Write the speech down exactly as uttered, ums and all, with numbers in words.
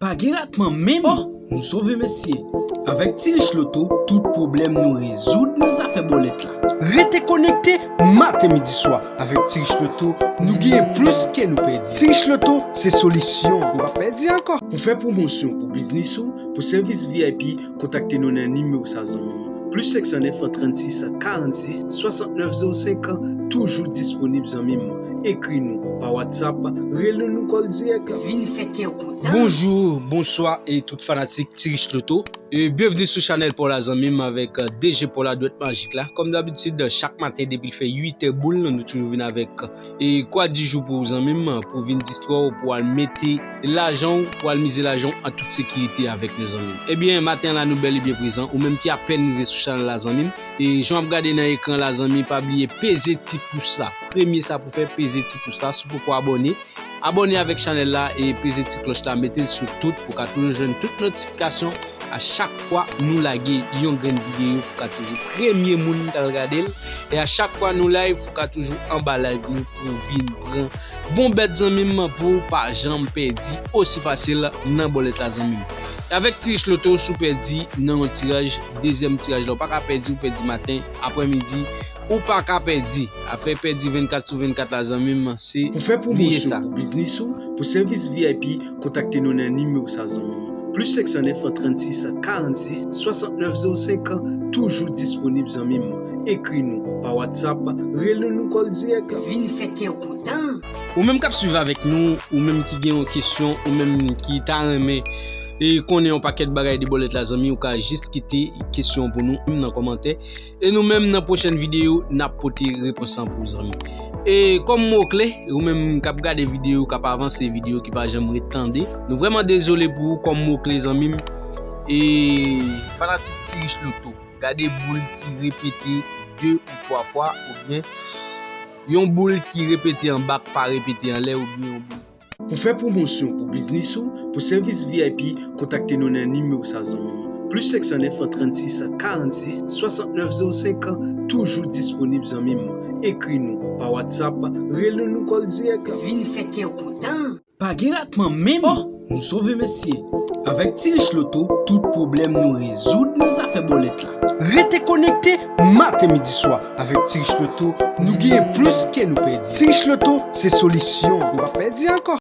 Pa gen ratman menm. Oh, nou sove mesye. Avèk Ti Rich Loto, tout pwoblèm nou rezoud nan zafè bòlèt la. Rete konekte maten, midi, swa avèk Ti Rich Loto, nou genyen plis ke nou pèdi. Ti Rich Loto se solisyon. Nou pa pèdi ankò. Pou fè pwomosyon pou biznis ou, pou sèvis V I P, kontakte nou nan nimewo sa, zanmi m. Plis senk san nèf, trannsis, karannsis, swasantnèf zewo senk, toujou disponib, zanmi m. Ekri nou pa WhatsApp, rele nou, kòl dirèk. Vin fè kè w kontan. Bonjou, bonswa e tout fanatik Ti Rich Loto. E byenvni sou chanèl pa w la, zanmi m, avèk, euh, D J pa w la, Dwèt Majik la. Kòm dabitid, chak maten depi l fè uit è boul, nou toujou vin avèk, euh, e kwa di jou pou ou, zanmi m, pou vin distwè w, pou al mete lajan w, pou al mize lajan w an tout sekirite avèk nou, zanmi m. Ebyen, maten an la, nou bèl e byen prezan. Ou menm ki apèn rive sou chanèl la, zanmi m, e jan w ap gade nan ekran la, zanmi, pa bliye peze ti pous la. Premye sa pou fè, peze ti pous la. Si w poko abòne, abòne avèk chanèl la e peze ti klòch la, mete l sou tout pou w ka toujou jwenn tout notifikasyon a chak fwa nou lage yon grenn videyo, pou w ka toujou premye moun k al gade l. E a chak fwa nou live, pou w ka toujou anba live nou pou w vin pran bon bèt, zanmi m, pou w pa janm pèdi osi fasil nan bòlèt la, zanmi m. E avèk Ti Rich Loto, si w pèdi nan yon tiraj, dezyèm tiraj la, ou pa ka pèdi, ou pèdi maten, aprèmidi, ou pa ka pèdi. Afè pèdi vennkat sou vennkat la, zanmi m, se bliye sa. Pou fè pwomosyon pou biznis ou, pou sèvis V I P, kontakte nou nan nimewo sa, zanmi m. Plis senk san nèf, trannsis, karannsis, swasantnèf zewo senk, toujou disponib, zanmi m. Ekri nou pa WhatsApp, rele nou, kòl dirèk. Vin fè kè w kontan. Ou menm k ap swiv avèk nou, ou menm ki gen yon kesyon, ou menm ki ta renmen e konnen yon pakèt bagay de bòlèt la, zanmi, ou ka jis kite kesyon pou nou nan kòmantè. E nou menm nan pwochèn videyo, n ap pote repons lan pou ou, zanmi. E kòm mo kle, ou menm k ap gade videyo, k ap avanse videyo, ki pa janm ret tande, nou vrèman dezole pou ou kòm mo kle, zanmi m. E fanatik Ti Rich Loto, gade boul ki repete de ou twa fwa, oubyen yon boul ki repete anba k pa repete anlè, oubyen yon boul. Pou fè pwomosyon pou biznis ou, pou sèvis V I P, kontakte nou nan nimewo sa, zanmi m. Plis senk san nèf, trannsis, karannsis, swasantnèf zewo senk, toujou disponib, zanmi m. Ekri nou pa WhatsApp, rele nou, kòl dirèk. Vin fè kè w kontan. Pa gen ratman menm. Oh, nou sove mesye. Avèk Ti Rich Loto, tout pwoblèm nou rezoud nan zafè bòlèt la. Rete konekte maten, midi, swa avèk Ti Rich Loto, nou genyen plis ke nou pèdi. Ti Rich Loto se solisyon. Nou pa pèdi ankò.